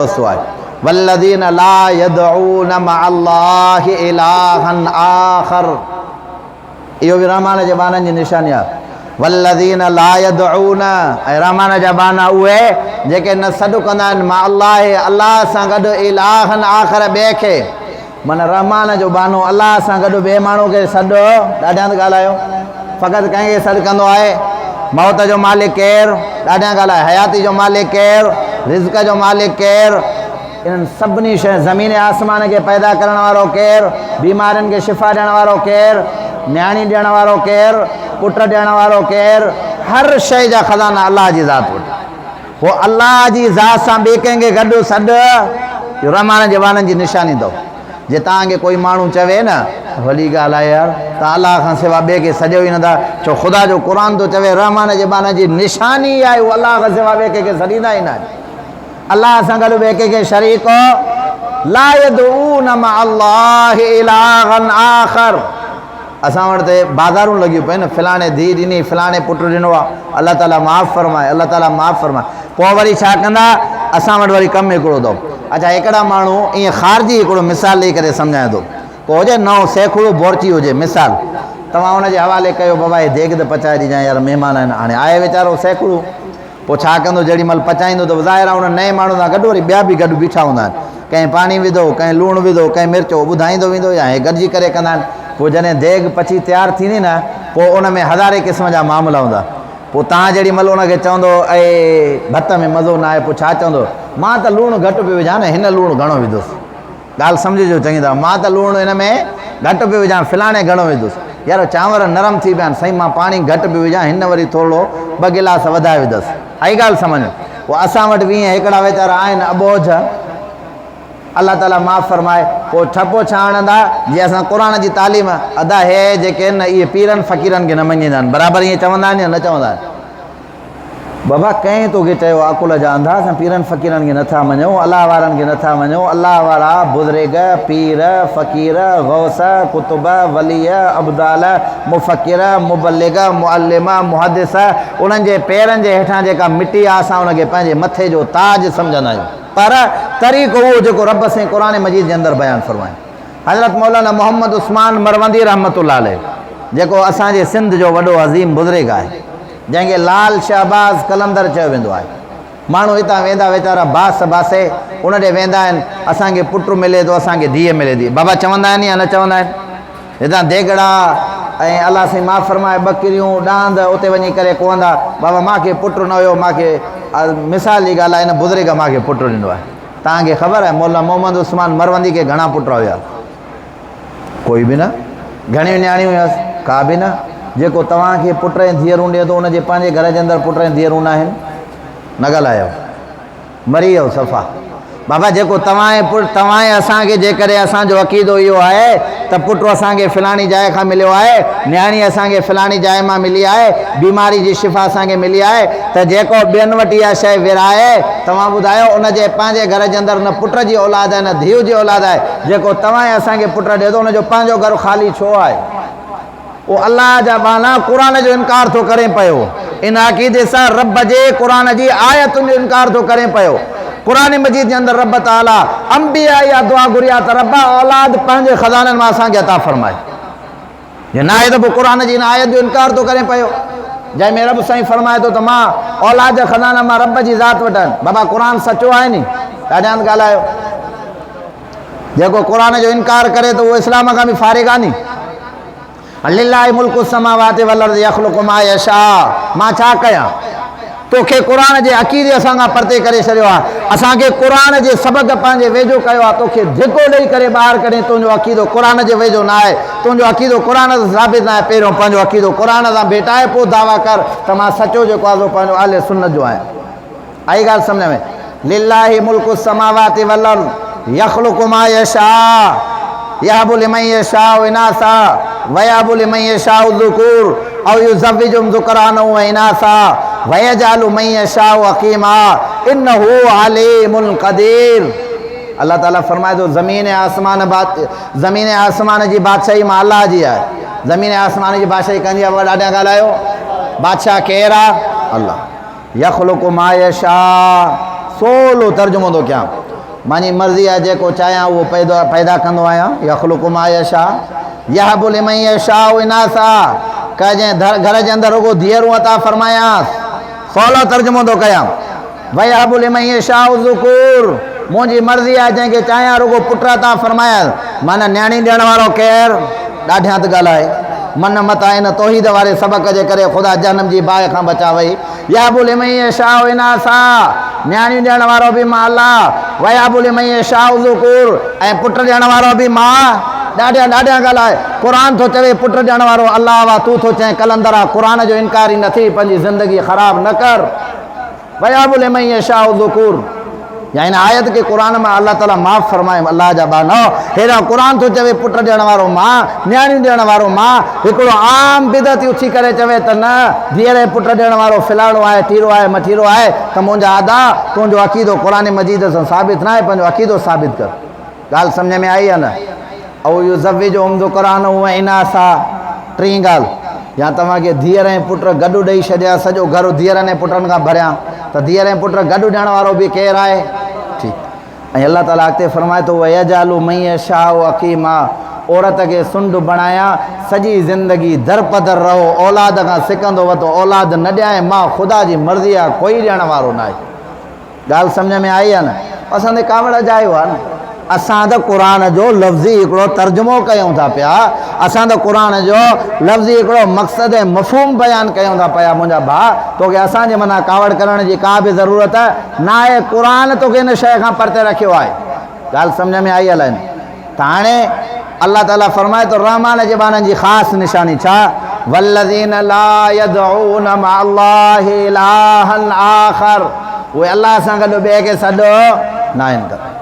وستو آهي، والذين لا يدعون مع الله الها آخر اهو به رحمان جي ٻانهن جي نشاني آهي. والذين لا يدعون ۽ رحمان جا ٻانها اهي جيڪي نه سڏ ڪندا آهن مع الله الله سان گڏ الها آخر ٻئي کي، معنيٰ رحمان جو ٻانهو الله سان گڏ ٻئي ماڻهو کي سڏ، ڏاڍيان ته ڳالهايو، فقط ڪنهن کي سڏ ڪندو آهي؟ موت جو مالڪ ڪير؟ ڏاڍيان ڳالهايو، حياتي جو مالڪ ڪير؟ رزق جو مالڪ ڪير؟ انهن سڀني شين، زمين ۽ آسمان کي پيدا ڪرڻ وارو ڪير؟ بيمارين کي شفا ڏيڻ وارو ڪير؟ نياڻي ڏيڻ وارو ڪير؟ پٽ ڏيڻ وارو ڪير؟ هر شيء جا خزانا الله جي ذات وٽ. پوء الله جي ذات سان ٻئي ڪنهن کي گڏ سڏ، اهو رحمان جي ٻانهن جي نشاني اٿو. جي توهان کي ڪوئي ماڻهو چوي نه، ڀلي ڳالهه آهي يار، توهان الله کان سوا ٻئي کي سڏيو ئي نٿا، ڇو خدا جو قرآن ٿو چوي رحمان جي ٻانهن جي نشاني اها آهي، هو الله کان سوا ٻئي ڪنهن کي سڏيندا ئي ناهن. الله سان گڏ ٻئي ڪنهن کي شريڪ لا يدعون مع الله الها آخر. اسان وٽ ته بازارون لڳيون پيون آهن، فلاڻي ڌيء ڏني، فلاڻي پٽ ڏنو آهي، الله تعاليٰ معاف فرمائي، الله تعاليٰ معاف فرمائي. پوء وري ڇا ڪندا، اسان وٽ وري ڪم هڪڙو اٿو. اڇا هڪڙا ماڻهو ائين خارجي هڪڙو مثال ڏئي ڪري سمجهايان ٿو. ڪو هجي نئون سيکڙو بورچي هجي مثال، توهان ان جي حوالي ڪيو بابا هي ديڳ ته پچائي ڏجانء يار مهمان آهن. هاڻي آهي ويچارو سيکڙو. پوء ڇا ڪندو، جهڙي مهل پچائيندو ته ظاهر آهي ان نئين ماڻهو سان گڏ وري ٻيا به گڏ بيٺا هوندا آهن. ڪنهن پاڻي وڌو، ڪنهن لوڻ وڌو، ڪنهن مرچ، اهو ٻڌائيندو ويندو يا هي گڏجي ڪري ڪندا آهن. پوء جڏهن ديڳ پچي تيار ٿيندي نه، پوء ان ۾ هزارين قسم جا معاملا هوندا. پوء توهان جهڙي مهل ان کي چوندو، اي ڀت ۾ مزو نه آهي، پوء ڇا چوندو، مان ته لوڻ گهٽ پيو وجهان نه، هن لوڻ گهڻو وڌوس. ڳالهه سمجهجو چڱي طرح، مان ته لوڻ هن ۾ گهٽ پيو وجهان، فلاڻي گهڻو وڌس. يار چانور نرم ٿي پيا آهن، سائين مان پاڻي گهٽ پيو وجهان، هن وري ٿورڙو ٻه گلاس وڌائي وڌس. آئي ڳالهه سمجهه ۾؟ پوء اسان وٽ به ائين هڪڙا ويچارا آهن اٻوجهه، الله تعاليٰ معاف فرمائي، پوء ٺپو ڇا هڻندا، جي اسان قرآن جي تعليم، ادا هي جيڪي آهن نه اهي پيرن فقيرن کي نه مڃيندا آهن، برابر ائين چوندا آهن يا نه چوندا آهن؟ بابا ڪنهن توکي چيو عقل جا انڌا اسان پيرن فقيرن کي نٿا مڃون الله وارن کي نٿا مڃون الله وارا بزرگ پير فقير غوث قطب ولي ابدال مفڪر مبلغ معلم محدث انهن جي پيرن جي هيٺان جيڪا مٽي آ اسان ان کي پنهنجي مٿي جو تاج سمجهندا آهيون پر طريقو اهو جيڪو رب سائين قرآن مجيد جي اندر بيان فرمايو. حضرت مولانا محمد عثمان مروندي رحمة الله عليه جيڪو اسان جي سنڌ جو وڏو عظيم بزرگ آهي جنهن کي لال شهباز قلندر چيو ويندو آهي. ماڻهو هتان ويندا ويچارا باس باسي ان ڏي ويندا آهن اسان کي پٽ ملي ٿو اسان کي ڌيء ملي ٿي بابا چوندا آهن يا نه چوندا آهن هتان ديڳڙا ۽ الله سائين معاف فرمائي ٻڪريون ڏاند اتي وڃي ڪري ڪهندا بابا مان کي پٽ نه هيو مان کي مثال جي ڳالهه آهي هن بزرگ مان کي پٽ ڏنو آهي. توهان کي خبر آهي مولانا محمد عثمان مروندي کي گهڻا پٽ هيا؟ ڪوئي به نه. گهڻيون نياڻيون هيس؟ ڪا به نه. جيڪو توهان کي پٽ ۽ ڌيئرون ڏئي ٿو ان جي پنهنجي گهر جي اندر پٽ ۽ ڌيئرون ناهن؟ نه ڳالهايو. مري ويو صفا. بابا جيڪو توهان ۽ پٽ توهان ۽ اسان کي جيڪڏهن اسان جو عقيدو اهو آهي ته پٽ اسان کي فلاڻي جاء کان مليو آهي، نياڻي اسان کي فلاڻي جاء مان ملي آهي، بيماري جي شفا اسان کي ملي آهي ته جيڪو ٻين وٽ اها شيء ورهائي، توهان ٻڌايو ان جي پنهنجي گهر جي اندر نه پٽ جي اولاد آهي نه ڌيء جي اولاد آهي، جيڪو توهان ۽ اسان کي پٽ ڏئي ٿو ان جو پنهنجو گهر خالي ڇو آهي؟ او الله جا ٻانها قرآن جو انڪار ٿو ڪرين پيو، ان عقيدي سان رب جي قرآن جي آيتن جو انڪار ٿو ڪرين پيو. قرآن مجيد جي اندر رب تعاليٰ انبياء اها دعا گهري آهي ته رب اولاد پنهنجي خزانن مان اسان کي عطا فرمائي. جي ناهي ته پوء قرآن جي ان آيت جو انڪار ٿو ڪرين پيو جنهن ۾ رب سائين فرمائي ٿو ته مان اولاد جا خزانا مان رب جي ذات وٽ آهن. بابا قرآن سچو آهي ني؟ ڏاڍيان ڳالهايو. جيڪو قرآن جو انڪار ڪري ته اهو اسلام کان به فارغ آهي ني. لله ملڪ السماوات والارض يخلق ما يشاء مان ڇا ڪيان توکي قرآن جي عقيدي اسان کان پرتي ڪري ڇڏيو آهي اسان کي قرآن جي سبق پنهنجي ويجهو ڪيو آهي توکي ڌڪو ڏئي ڪري ٻاهر ڪڍي تنهنجو عقيدو قرآن جي ويجهو نه آهي تنهنجو عقيدو قرآن سان ثابت نه آهي پهريون پنهنجو عقيدو قرآن سان ڀيٽائي پوء دعويٰ ڪر ته مان سچو جيڪو آهي سو پنهنجو اهل سنت جو آهيان. آئي ڳالهه سمجهه ۾؟ لله ملڪ السماوات والارض يخلق ما يشاء يهب لمن يشاء اناثا ويهب لمن يشاء الذڪور او يزوجهم ذڪرانا واناثا ويجعل من يشاء عقيما انه عليم قدير. الله تعالي فرمائي ٿو زمين ۽ آسمان زمين ۽ آسمان جي بادشاهي مان الله جي آهي. زمين ۽ آسمان جي بادشاهي ڪنهن جي آهي؟ بابا ڏاڍيان ڳالهايو. بادشاهه ڪير آهي؟ الله. يخلق ما يشاء سولو ترجمو ٿو ڪيان. مانجي مرضي آهي جيڪو چاهيان اهو پيدا ڪندو آهيان، يخلق ما يشاء يهب لمن يشاء اناثا، ڪنهن گهر جي اندر رڳو ڌيئرون عطا فرمايانس. سولو ترجمو ٿو ڪيان، ويهب لمن يشاء الذڪور، منهنجي مرضي آهي جنهن کي چاهيان رڳو پٽ عطا فرمايانس. معنيٰ نياڻي ڏيڻ وارو ڪير؟ ڏاڍيان ته ڳالهائي. من متان ان توحيد واري سبق جي ڪري خدا جهنم جي باهه کان بچاوئي. يهب لمن يشاء اناثا، نياڻيون ڏيڻ وارو به مان الله، ويهب لمن يشاء الذڪور، ۽ پٽ ڏيڻ وارو به مان. ڏاڍيان ڏاڍيان ڳالهائي. قرآن ٿو چوي پٽ ڏيڻ وارو الله آ، تون ٿو چئين قلندر آ، قرآن جو انڪاري نه ٿي، پنهنجي زندگي خراب نه ڪر. ويهب لمن يشاء الذڪور، يا هن آيت کي قرآن مان الله تعاليٰ معاف فرمائي الله جا ٻانهو هيڏانهن قرآن ٿو چوي پٽ ڏيڻ وارو مان، نياڻيون ڏيڻ وارو مان، هڪڙو عام بدعتي اٿي ڪري چوي ته نه ڌيئر ۽ پٽ ڏيڻ وارو فلاڻو آهي ٽيرو آهي مٺيرو آهي ته منهنجا ادا تنهنجو عقيدو قرآن مجيد سان ثابت ناهي پنهنجو عقيدو ثابت ڪر. ڳالهه سمجهه ۾ آئي يا نه؟ او يزوجهم ذڪرانا و اناثا، ٽين ڳالهه، يا توهان کي ڌيئر ۽ پٽ گڏ ڏئي ڇڏيان، سڄو گهر ڌيئرن ۽ پٽن کان ڀريان، ته ڌيئر ۽ پٽ گڏ ڏيڻ وارو به ڪير آهي؟ ٺيڪ. ۽ الله تعاليٰ اڳتي فرمائي ٿو، ويجعل من يشاء عقيما، عورت کي سنڍ بڻايان، سڄي زندگي درپدر رهو، اولاد کان سڪندو وتو، اولاد نه ڏيانء، مان خدا جي مرضي آهي، ڪوئي ڏيڻ وارو ناهي. ڳالهه سمجهه ۾ آئي يا نه؟ اسان تي ڪاوڙ اجايو آهي نه. اسان ته قرآن جو لفظي هڪڙو ترجمو ڪيون ٿا پيا، اسان ته قرآن جو لفظي هڪڙو مقصد ۽ مفهوم بيان ڪيون ٿا پيا منهنجا ڀاء توکي اسان جي مٿان ڪاوڙ ڪرڻ جي ڪا به ضرورت ناهي، قرآن توکي ان شيء کان پرتي رکيو آهي. ڳالهه سمجهه ۾ آئي الائي نه؟ ته هاڻي الله تعالي فرمائي ٿو رحمان جي ٻانهن جي خاص نشاني ڇا؟ والذين لا يدعون مع الله الها آخر، اهي الله سان گڏ ٻئي کي سڏ ناهن ڪندا.